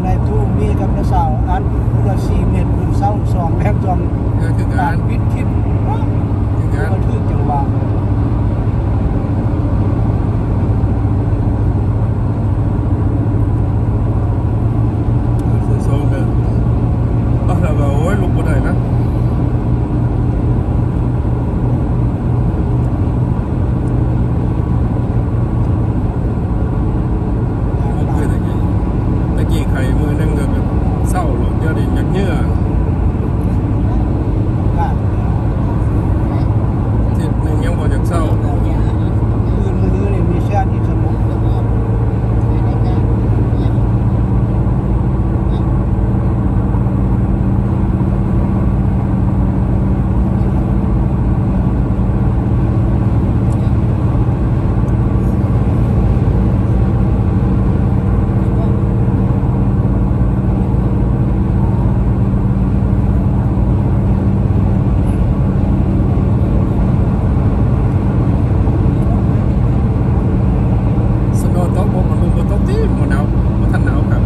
ໄອ້ຕູ້ມີກັບນ້າສາວອັດຜູ້ລະສີ່ເມັດ ເພິ່ນເຊົາສອງແລ້ວຈອງ ເອີ ຄືກັນ ປິດຄລິບ ຄືກັນ ມັນຖືກຈັງຫວະ ເອີ ສອງແລ້ວ ເອີ ແລ້ວກໍ ໂອ້ຍ ລຸກບໍ່ໄດ້ນະ. ບໍ່ຄືແຕ່ກີ້ ແຕ່ກີ້ໄຂ້ມື້ໜຶ່ງກໍແບບເຊົາໂລດ ດຽວນີ້ຢາກເຫຍື້ອ ອາທິດໜຶ່ງຍັງບໍ່ຢາກເຊົາ ມື້ອື່ນມື້ນີ້ມີແຊດອີກຊັ້ນເນາະ. ສະໂນຕົກບໍ່? ມັນບໍ່ຕົກຕິ ບໍ່ໜາວ ບໍ່ທັນໜາວຄັກ.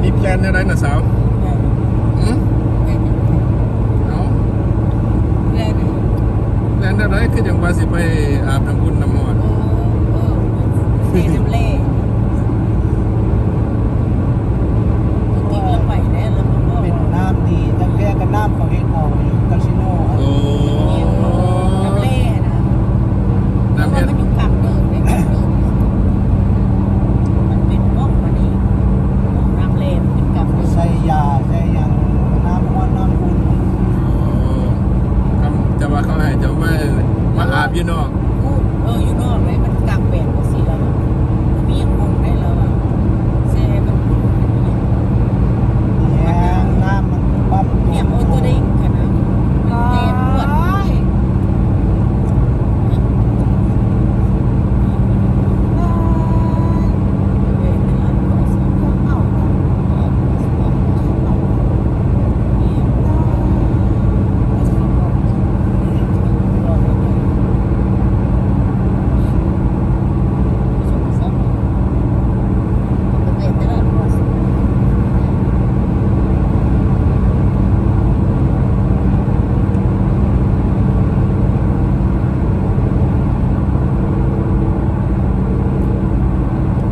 ມີແພລນແນວໃດນະສາວ? ຫືມ? ເອົ້າ ແພລນ ແພລນແນວໃດ? ຄືຈັ່ງວ່າຊິໄປອາບນ້ຳອຸ່ນນ້ຳຮ້ອນ. ເອີ ເອີ ໄປນ້ຳແລ ກິນແລ້ວໄປແລ້ວ ແລ້ວມັນກໍ ເປັນນ້ຳດີ ແຕ່ແພລກັບນ້ຳເຂົາເຮັດເອົາຢູ່ກາສິໂນ. ໂອ້ ນ້ຳແລນະ ນ້ຳເຮັດ ມັນຢູ່ກາງເດີ່ນເດ້ ກາງເດີ່ນ ມັນເປັນຫ້ອງມານີ້ ຫ້ອງນ້ຳແລ ມັນເປັນກາງເດີ່ນ ໃສ່ຢາໃສ່ຫຍັງ ນ້ຳຮ້ອນນ້ຳອຸ່ນ. ໂອ້ ຄຳ ເຈົ້າວ່າເຂົາໃຫ້ເຈົ້າມາ ມາອາບຢູ່ນອກ. ເອີ ຢູ່ນອກເລີຍ ມັນກາງແປງຈັ່ງຊີ້ລະ ບໍ່ມີຫຍັງຫົ່ງໄດ້ລະ ແຊ່ມັນ ແຫ້ງ ນ້ຳມັນຄວ່ຳ ແຫ້ງ ໂອ້ ຕົວເດັກຫັ້ນນະ ແຕ່ປວດ.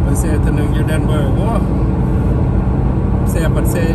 ໄປແຊ່ເທື່ອໜຶ່ງຢູ່ແດນເວີ ໂອ້ ແຊ່ ບັດແຊ່